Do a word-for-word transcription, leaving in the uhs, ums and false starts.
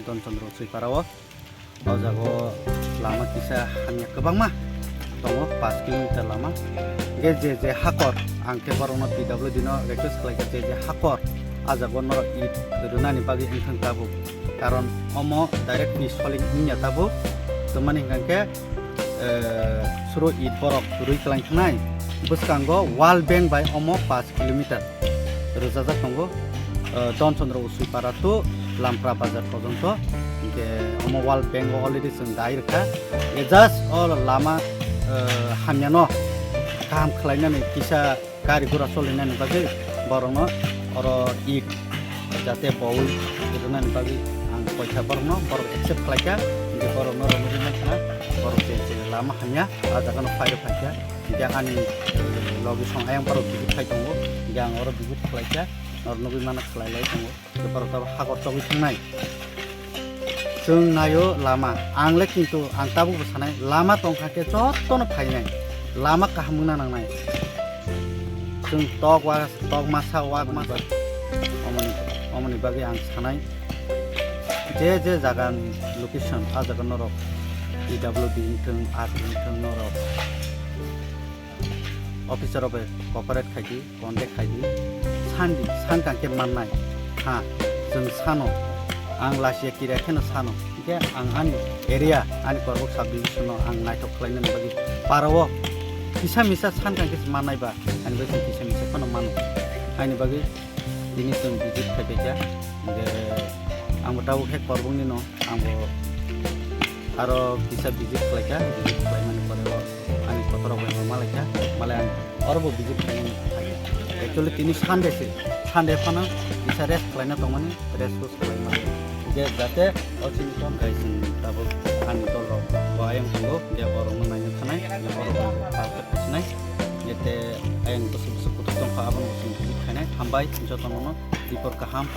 Don Chandra Usuipara o. O jaga o lama kisa hamya kwbangma tongo, paanch kilometer lama. Hingke je je hakor, ang khe borokno P W D no request khlai kha, je je hakor, a jaga o norok it rwnani bagwi wngthang tabuk. Karon omo direct ni soling wngya tabuk. Tamani hingka khe, eh, suro it borok rwi kwlai thangnai. Bwskango World Bank bai omo paanch kilometer rwjajak tongo, eh, Don Chandra Usuipara to Lampra Bazar porjonto. Hingke omo World Bank o already chwng dai rwkha. Hingke just o lama, eh, hamyano kaham khlainani kisa gari gura solinani bagwi borokno oro it jate bowi rwnani bagwi ang koitha borokno, borok accept khlaikha. Hingke borokno rwngwi mankha, borok je je lama hamya a jagano phai rw phaikha. Hingke ani, eh, logi song ayang borok visit khai tongo. Hingke ang oro visit khlaikha, oro nugwi mano khlai lai tongo. Hingke borok tabuk hakor chogwi thangnai. Chwng naio lama, ang le kintu ang tabukbo sanai, lama tongkha khe jotono phainai, lama kaham wngna nangnai. Chwng tok wa, tok masa, wak masa, omoni, omoni bagwi ang sanai. Je je jagani location, a jaga norok P W D wngthung, R T wngthung, norok officer rok bai cooperate khai di, contact khai di, san di, san kang khe mannai. Ha, chwng sano, ang lachiya kiriya kheno sano. Hingke ang ani area, ani Korbok sub division no ang naithok khlainani bagwi para o kisa misa san kang khe mannai ba, ani bagwi chwng kisa misa phano mano. Ani bagwi tini chwng visit khai phaikha. Hingke ang bo tabuk khe Korbok ni no, ang bo aro kisa visit khlaikha, visit khlaimani pore o ani kotor rok bai ma malaikha, malai ang oro bo visit khlaimani phaikha. Actually tini Sunday se, Sunday phano kisa rest khlaina tongmani, rest rest khlaimani. Je jate o chini ton guys, tabuk ani dol rok bo ayang tongo, je borok no naina thanai, je borok no target khasinai, je te ayang bwswk bwswk kuthuk tongkha, abono bo chwng visit khainai. Hambai jotono no, dipor kaham.